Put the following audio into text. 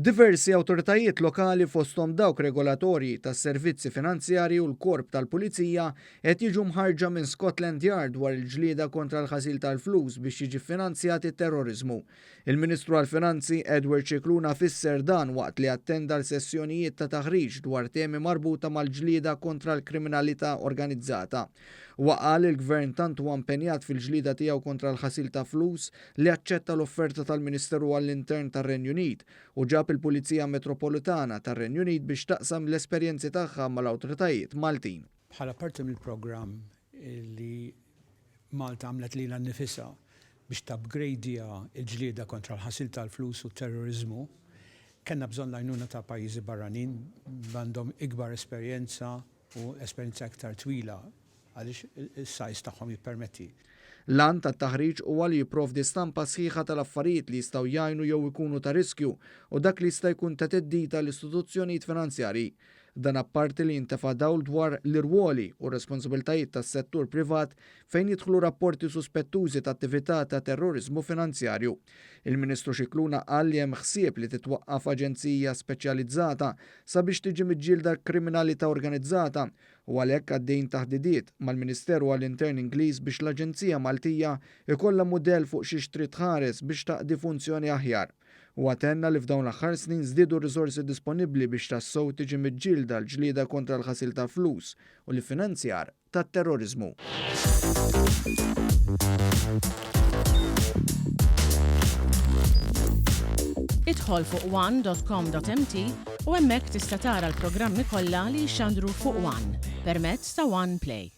Diversi awtoritajiet lokali fosthom dawk regolatorji tas-servizzi finanzjarji u l-Korp tal-Pulizija qed jiġu mħarrġa minn Scotland Yard dwar il-ġlieda kontra l-ħasil tal-flus biex jiġi ffinanzjat it-terroriżmu. Il-Ministru għall-Finanzi Edward Scicluna fisser dan waqt li attenda għal sessjonijiet ta' taħriġ dwar temi marbuta mal-ġlieda kontra l-kriminalità organizzata. Huwa qal li l-Gvern tant huwa impenjat fil-ġlieda tiegħu kontra l-ħasil ta' flus li aċċetta l-offerta tal-Ministeru għall-Intern tar-Renju Unit u ġab il-Pulizija Metropolitana tar-Renju Unit biex taqsam l-esperjenzi tagħha mal-awtoritajiet Maltin. Bħala parti mill-programm li Malta għamlet lilha nnifisha biex tapgrejdja l-ġlieda kontra l-ħasil tal-flus u t-terroriżmu, kellna bżonn l-għajnuna ta' pajjiżi barranin b'għandhom ikbar esperjenza u esperjenza iktar twila għaliex is-size tagħhom jippermetti. L-għan tat-taħriġ huwa li jipprovdi stampa sħiħa tal-affarijiet li jistgħu jgħinu jew ikunu ta' riskju u dak li jista' jkun ta' theddid għall-istituzzjonijiet finanzjarji. Dan apparti li jintefa' dawl dwar l-irwoli u r-responsabilitajiet tas-settur privat fejn jidħlu rapporti suspettużi ta' attività ta' terroriżmu finanzjarju. Il-Ministru Scicluna qal li hemm ħsieb li titwaqqaf aġenzija speċjalizzata sabiex tiġi miġġielda l-kriminalità organizzata u għalhekk għaddejjin taħdidiet mal-Ministeru għall-Intern Ingliż biex l-aġenzija Maltija jkollha mudell fuq xiex trid tħares biex taqdi funzjoni aħjar. Huwa tenna li f'dawn l-aħħar snin żdiedu r-riżorsi disponibbli biex tassew tiġi miġġielda l-ġlieda kontra l-ħasil ta' flus u l-iffinanzjar tat-terroriżmu. Idħol fuq one.com.mt u hemmhekk tista' tara l-programmi kollha li jixxandru fuq One permezz ta' One Play.